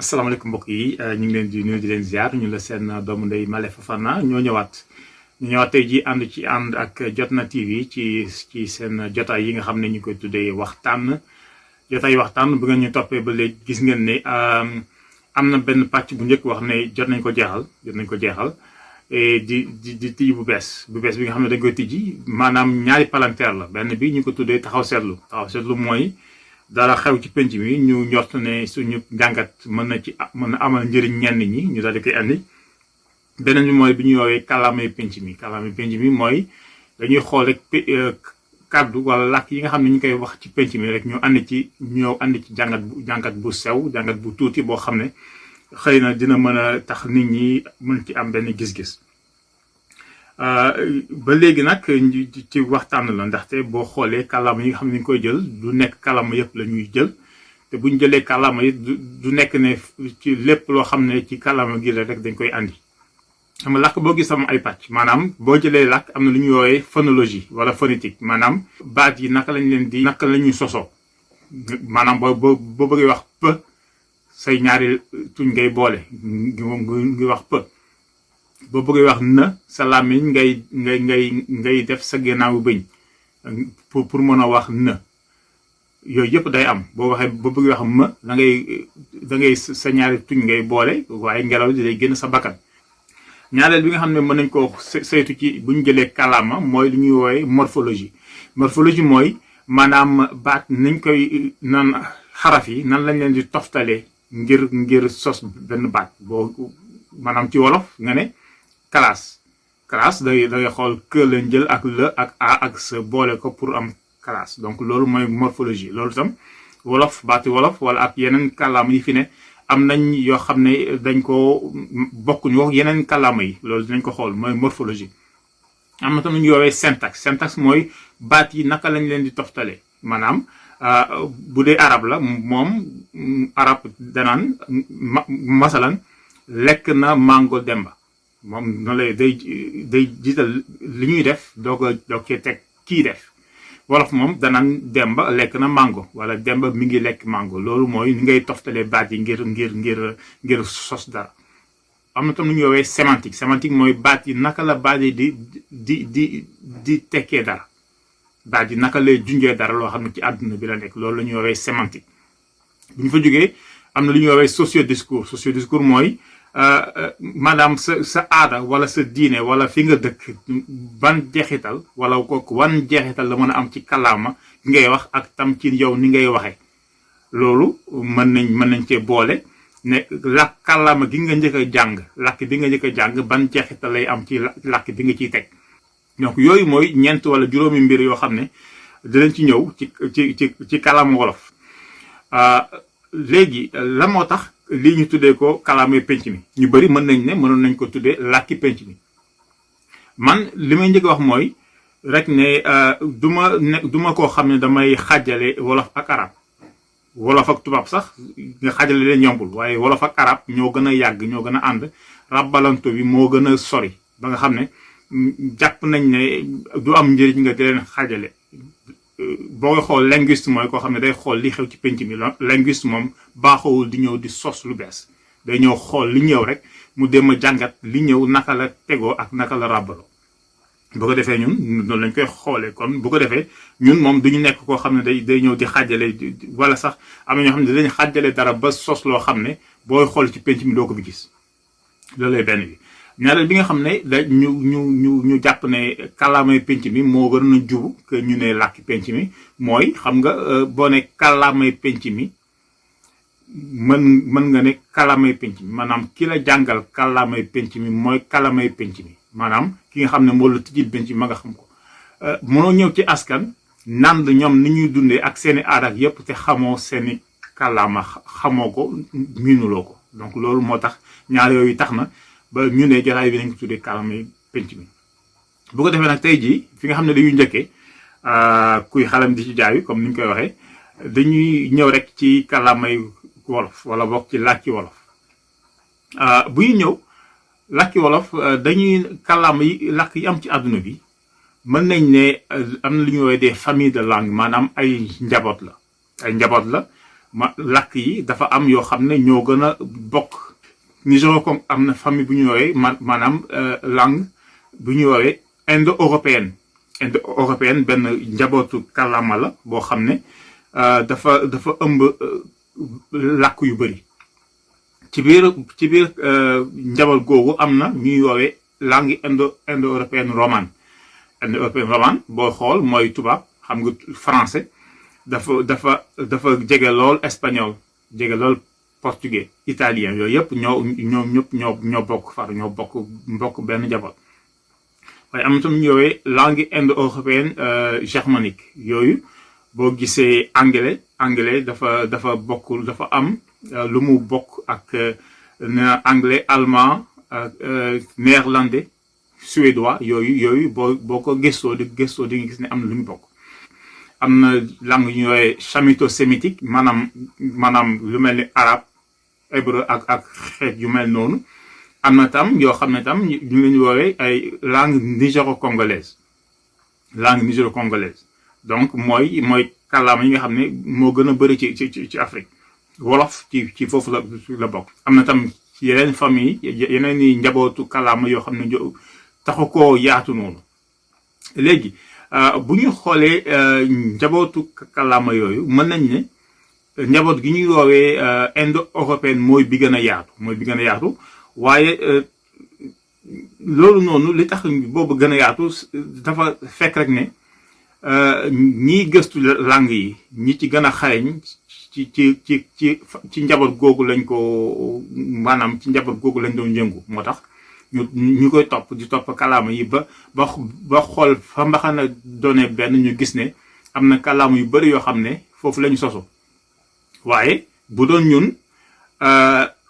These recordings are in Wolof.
asalaamaaleykum mbokk yi ñu ngi leen di nuyu di leen ziar ñu la seen doomu ndey Malé Fofana ñu ñëwaat tey jii ànd ak Jotna TV ci seen jotaay yi nga xam ne ñu koy tuddee waxtaan waxtaan bu ngeen ñu toppee ba léegi gis ngeen ne am na benn pàcc bu njëkk wax ne jot nañ ko jeexal di tijji bu bees bi nga xam ne dañ koy tijji maanaam ñaari palanteer la benn bi ñu ko tuddee taxaw seetlu mooy dara xew ci penc mi ñu njort ne suñu jàngat mën na amal njëriñ ñenn ñi ñu daal di koy andi. beneen bi mooy bi ñu woowee kàllaamay penc mi mooy dañuy xool rek kàddu wala làkk yi nga xam ne ñu koy wax ci penc mi rek ñu andi ci jàngat bu sew jàngat bu tuuti boo xam ne xëy na dina mën a tax nit ñi mën ci am benn gis-gis. ba léegi nag ci waxtaan la ndaxte boo xoolee kàllaama yi nga xam ne ñu koy jël du nekk kàllaama yëpp la ñuy jël te buñ jëlee kàllaama yi du nekk ne ci lépp loo xam ne ci kàllaama gi la rek dañ koy andi. xam nga làkk boo gis am ay pàcc maanaam boo jëlee làkk am na lu ñuy woowee phonologie wala phonétique maanaam baat yi naka la ñuy sosoo maanaam boo bëggee wax p say ñaari tuñ ngay boole ngi wax p. boo bëggee wax na sa làmmiñ ngay def sa gennaawu bëñ pour mën a wax na yooyu yëpp day am boo bëggee wax ma da ngay sa ñaari tuñ ngay boole waaye ngelaw li day génn sa bakkan. ñaareel bi nga xam ne mën nañ ko saytu ci bu ñu jëlee kàllaama mooy lu ñuy woowee morphologie mooy maanaam baat nañ koy nan xaraf yi nan lañ leen di toftalee ngir sos benn baat boo maanaam ci wolof nga ne classe da ngay xool que lañ jël ak le ak a ak sa boole ko pour am classe donc loolu mooy morphologie loolu itam baati wolof wala ak yeneen kàllaama yi fi ne am nañ yoo xam ne dañ ko bokkuñu wax yeneen kàllaama yi loolu dinañ ko xool mooy morphologie. am na tam lu ñu woowee syntaxe mooy baat yi naka lañ leen di toftale maanaam bu dee arab la moom arab danaan masalan lekk na mango Demba moom noonu lay day jiital li ñuy def doog cee teg kii def. wolof moom danaan Demba lekk na mango wala Demba mi ngi lekk mango loolu mooy ni ngay toftalee baat yi ngir sos dara. am na tam lu ñuy woowee sémantique mooy baat yi naka la baat yi di tekkee dara baat yi naka lay junjee dara loo xam ne ci àdduna bi la nekk loolu la ñuy woowee sémantique. bu ñu fa jógee am na lu ñuy woowee sociodiscours mooy maanaam sa aada wala sa diine wala fi nga dëkk ban jeexital wala kooku wan jeexital la mën a am ci kàllaama gi ngay wax ak tam ci yow ni ngay waxee loolu mën nañ cee boole ne kàllaama gi nga njëkk a jàng làkk bi nga njëkk a jàng ban jeexital lay am ci làkk bi nga ciy teg. donc yooyu mooy ñeent wala juróomi mbir yoo xam ne dinañ ci ñëw ci kàllaama wolof. léegi la moo tax lii ñu tuddee ko kàllaamay penc mi ñu bëri mënoon nañ ko tuddee làkki penc mi man li may njëkk wax mooy rek ne du ma koo xam ne damay xàjjale wolof ak arab wolof ak tubaab sax nga xàjjale leen yombul waaye wolof ak arab ñoo gën a yàgg ñoo gën a ànd rabbalanto bi moo gën a sori ba nga xam ne jàpp nañ ne du am njëriñ nga di leen xàjjale. boo xool linguiste mooy koo xam ne day xool li xew ci penc mi linguiste moom baaxowul di ñëw di sos lu bees day ñëw xool li ñëw rek mu dem a jàngat li ñëw naka la tegoo ak naka la ràbbaloo. bu ko defee ñun noonu lañ koy xoolee kon bu ko defee ñun moom duñu nekk koo xam ne day ñëw di xàjjale wala sax am na ñoo xam ne dañ xàjjale dara ba sos loo xam ne booy xool ci penc mi doo ko bi gis loolu lay benn bi. ñaareel bi nga xam ne da ñu jàpp ne kàllaamay penc mi moo gën a jubu que ñu ne làkki penc mi mooy xam nga boo ne kàllaamay penc mi mën nga ne kàllaamay penc mi maanaam ki la jàngal kàllaamay penc mi mooy kàllaamay penc mi maanaam ki nga xam ne moo la tijjil penc mi ma nga xam ko. mënoo ñëw ci askan nand ñoom ni ñuy dundee ak seeni aada ak yépp te xamoo seeni kàllaama xamoo ko miinuloo ko donc loolu moo tax ñaar yooyu tax na ba ñu ne jotaay bi nañ ko tuddee kàllaamay penc mi. bu ko defee nag tey jii fi nga xam ne dañuy njëkkee kuy xalam di ci jaayu comme ni ñu koy waxee dañuy ñëw rek ci kàllaamay wolof wala bokk ci làkki wolof. bu ñu ñëw làkki wolof dañuy kàllaama yi làkk yi am ci àdduna bi mën nañ ne am na lu ñuy woowee des familles de langue maanaam ay njaboot la làkk yi dafa am yoo xam ne ñoo gën a bokk. Nigéro-Congo am na famille bu ñu woowee maanaam langue bu ñu woowee indo-européenne. Indo-européenne benn njabootu kàllaama la boo xam ne dafa ëmb làkk yu bëri. ci biir njaboot googu am na ñuy woowee langue indo-européenne romane. Indo-européenne romane boo xool mooy tubaab xam nga français dafa jege lool espagnol jege lool portugais italien yooyu yëpp ñoo bokk far ñoo bokk benn njaboot. waaye am na tam ñu woowee langue indo-européenne germanique yooyu boo gisee anglais dafa bokkul dafa am lu mu bokk ak anglais allemand néerlandais suédois yooyu boo ko gëstoo di nga gis ne am na lu mu bokk. am na langue yu ñu woowee chamito-sémitique maanaam lu mel ni arabe hébreu ak xeet yu mel noonu. am na tam yoo xam ne tam ñu leen woowee ay langue nigéro-congolaise donc mooy kàllaama yi nga xam ne moo gën a bëri ci Afrique. wolof ci foofu la bokk. am na tam yeneen famille yeneen i njabootu kàllaama yoo xam ne taxu koo yaatu noonu. léegi bu ñu xoolee njabootu kàllaama yooyu mën nañ ne njaboot gi ñuy woowee indo-européenne mooy bi gën a yaatu. waaye loolu noonu li tax boobu gën a yaatu dafa fekk rek ne ñiy gëstu langue yi ñi ci gën a xarañ ci njaboot googu lañ ko maanaam ci njaboot googu lañ doon yëngu moo tax ñu koy di topp kàllaama yi ba xool fa mbaxana doone benn ñu gis ne am na kàllaama yu bari yoo xam ne foofu lañu soso waaye bu doon ñun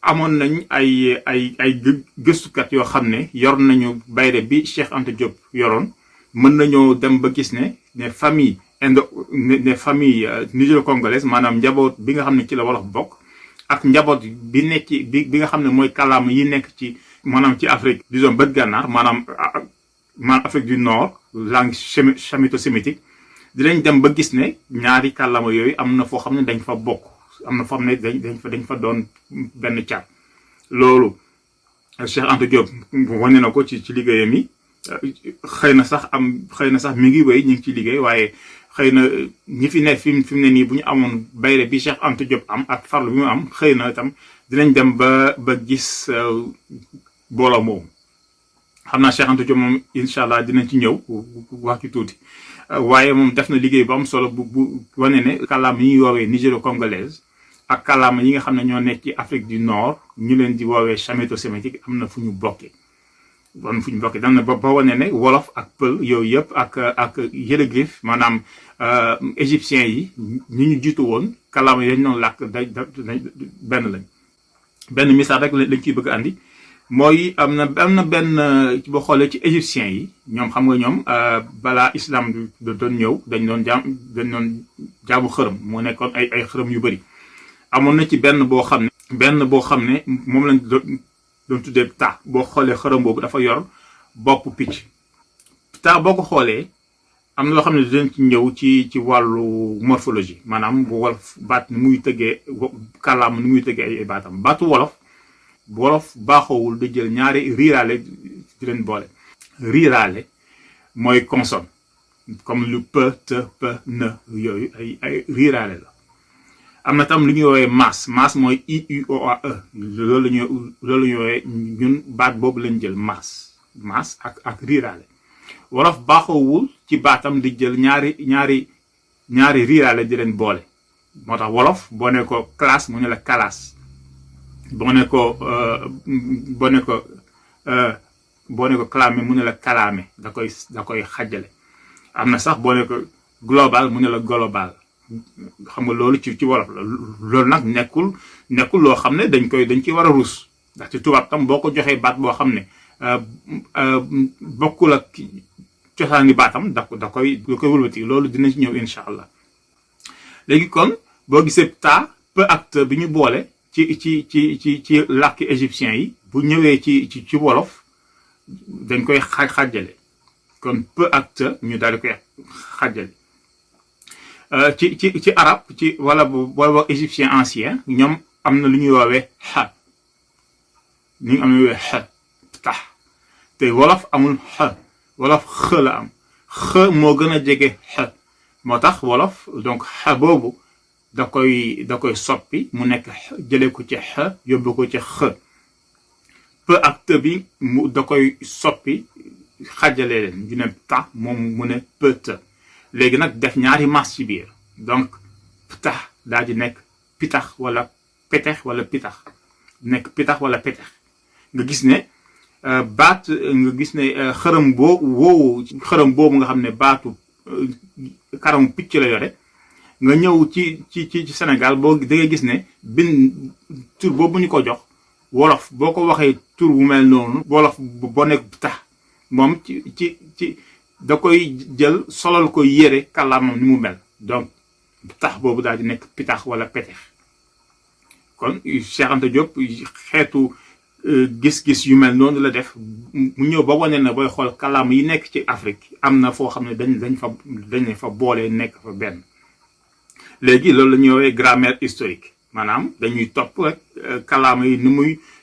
amoon nañ ay gëstukat yoo xam ne yor nañu bayre bi Cheikh Anta Diop yoroon mën nañoo dem ba gis ne famille nigéro-congolaise maanaam njaboot bi nga xam ne ci la wolof bokk ak njaboot bi nekk bi nga xam ne mooy kàllaama yi nekk ci maanaam ci Afrique disons bët gànnaar maanaam Afrique du Nord langue chamito-sémitique dinañ dem ba gis ne ñaari kàllaama yooyu am na foo xam ne dañ fa bokk am na foo xam ne dañ fa doon benn caat. loolu Cheikh Anta Diop wane na ko ci liggéeyam yi xëy na sax mi ngi wéy ñu ngi ci liggéey waaye xëy na ñi fi ne fi mu ne nii bu ñu amoon bayre bi Cheikh Anta Diop am ak farlu bi mu am xëy na itam dinañ dem ba gis booloo moomu. xam naa Cheikh Anta Diop moom incha allah dinañ ci ñëw wax ci tuuti waaye moom def na liggéey bu am solo bu wane ne kàllaama yi ñuy woowee nigéro-congolaise ak kàllaama yi nga xam ne ñoo nekk ci Afrique du Nord ñu leen di woowee chamito-sémitique am na fu ñu bokkee. dam na ba wane ne wolof ak pël yooyu yëpp ak hiéroglyphe maanaam égyptiens yi ñi ñu jiitu woon kàllaama yi dañ doon làkk benn lañ. benn misaal rek lañ ciy bëgg a andi mooy am na benn boo xoolee ci égyptiens yi ñoom xam nga ñoom balaa islam doon ñëw dañ doon jaamu xërëm moo nekkoon ay xërëm yu bëri. amoon na ci benn boo xam ne moom lañ doon tuddee taa boo xoolee xërëm boobu dafa yor bopp picc. taa boo ko xoolee am na loo xam ne dinañ ci ñëw ci wàllu morphologie maanaam bu wolof baat ni muy tëggee kàllaama ni muy tëggee ay baatam baatu wolof baaxoowul di jël ñaari riiraale di leen boole. riiraale mooy consonne comme lu p te p n yooyu ay riiraale la. am na tam lu ñuy woowee maas mooy IUOAE loolu la ñuy woowee ñun baat boobu lañ jël maas ak riiraale. wolof baaxoowul ci baatam di jël ñaari riiraale di leen boole moo tax wolof boo ne ko classe mu ne la kalaas boo ne ko clamé mu ne la kalaame da koy xàjjale. am na sax boo ne ko global mu ne la global. xam nga loolu ci wolof la loolu nag nekkul loo xam ne dañ ciy war a ruus ndax ci tubaab tam boo ko joxee baat boo xam ne bokkul ak cosaani baatam da koy wëlbati loolu dina ci ñëw incha allah. léegi kon boo gisee taa peu ak te bi ñu boole ci làkki égyptien yi bu ñëwee ci wolof dañ koy xàjjale kon peu ak te ñu daal di koy xàjjale. ci arab ci wala booy égyptien ancien ñoom am na lu ñuy woowee xa ni am na lu ñuy woowee xa tax te wolof amul xa wolof xa la am xa moo gën a jege xa moo tax wolof donc xa boobu da koy soppi mu nekk jëlee ko ci xa yóbbu ko ci xa peu ak te bi mu da koy soppi xajale leen ñu ne ta moom mu ne peut léegi nag def ñaari mas ci biir donc ptax daal di nekk pitax wala petex wala pitax nekk pitax wala petex nga gis ne baat nga gis ne xërëm boobu nga xam ne baatu karamu picc la yore nga ñëw ci Sénégal boo da ngay gis ne tur boobu ñu ko jox wolof boo ko waxee tur bu mel noonu wolof boo nekk pitax moom ci da koy jël solal ko yére kàllaamam ni mu mel donc tax boobu daal di nekk pitax wala petex kon Cheikh Anta Diop xeetu gis-gis yu mel noonu la def mu ñëw ba wane na booy xool kàllaama yi nekk ci Afrique am na foo xam ne dañ fa boole nekk fa benn léegi loolu la ñuy woowee grammaire historique maanaam dañuy topp rek kàllaama yi ni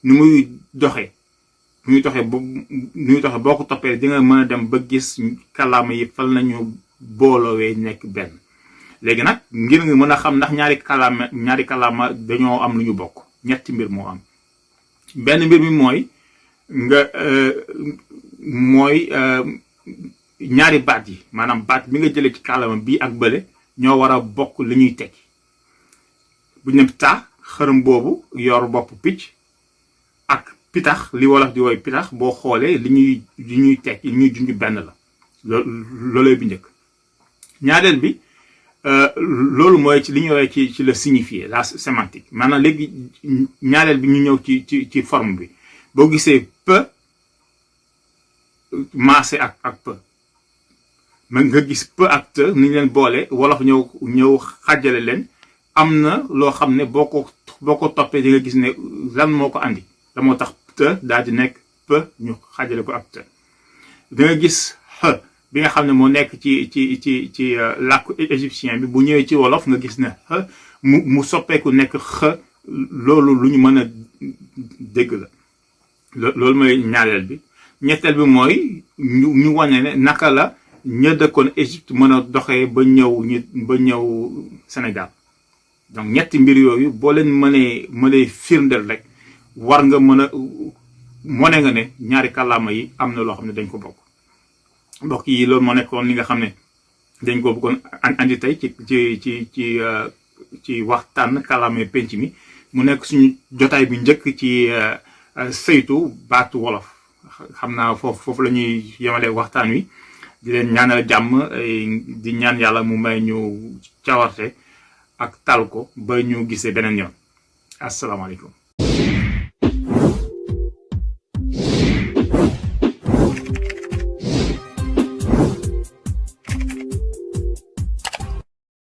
muy doxee nu ñuy doxee boo ko toppee di nga mën a dem ba gis kàllaama yi fal nañu boolowee nekk benn léegi nag ngir nga mën a xam ndax ñaari kàllaama dañoo am lu ñu bokk ñetti mbir moo am benn mbir mi mooy ñaari baat yi maanaam baat bi nga jëlee ci kàllaama bii ak bële ñoo war a bokk li ñuy tekki bu ñu ne ta xërëm boobu yor bopp picc ak pitax li wolof di woy pitax boo xoolee li ñuy tekki li ñuy junj benn la loolooy bi njëkk ñaareel bi loolu mooy ci li ñuy woowee ci le signifié la sémantique maanaam léegi ñaareel bi ñu ñëw ci forme bi boo gisee peu maase ak peu man nga gis peu ak te ni ñu leen boole wolof ñëw xàjjale leen am na loo xam ne boo ko toppee di nga gis ne lan moo ko andi la moo tax te daal di nekk peu ñu xàjjale ko ak te da nga gis x bi nga xam ne moo nekk ci làkku égyptien bi bu ñëwee ci wolof nga gis ne x mu soppeeku nekk x loolu lu ñu mën a dégg la loolu mooy ñaareel bi ñetteel bi mooy ñu wane ne naka la ña dëkkoon Égypte mën a doxee ba ñëw Sénégal donc ñetti mbir yooyu boo leen mënee firndeel rek war nga mën a mone nga ne ñaari kàllaama yi am na loo xam ne dañ ko bokk mbokk yi loolu moo nekkoon li nga xam ne dañ ko bëggoon andi tey ci waxtaan kàllaama penc mi mu nekk suñu jotaay bi njëkk ci saytu baatu wolof xam naa foofu la ñuy yemale waxtaan wi di leen ñaanal jàmm di ñaan yàlla mu may ñu cawarte ak tal ko ba ñu gisee beneen yoon asalaamaaleykum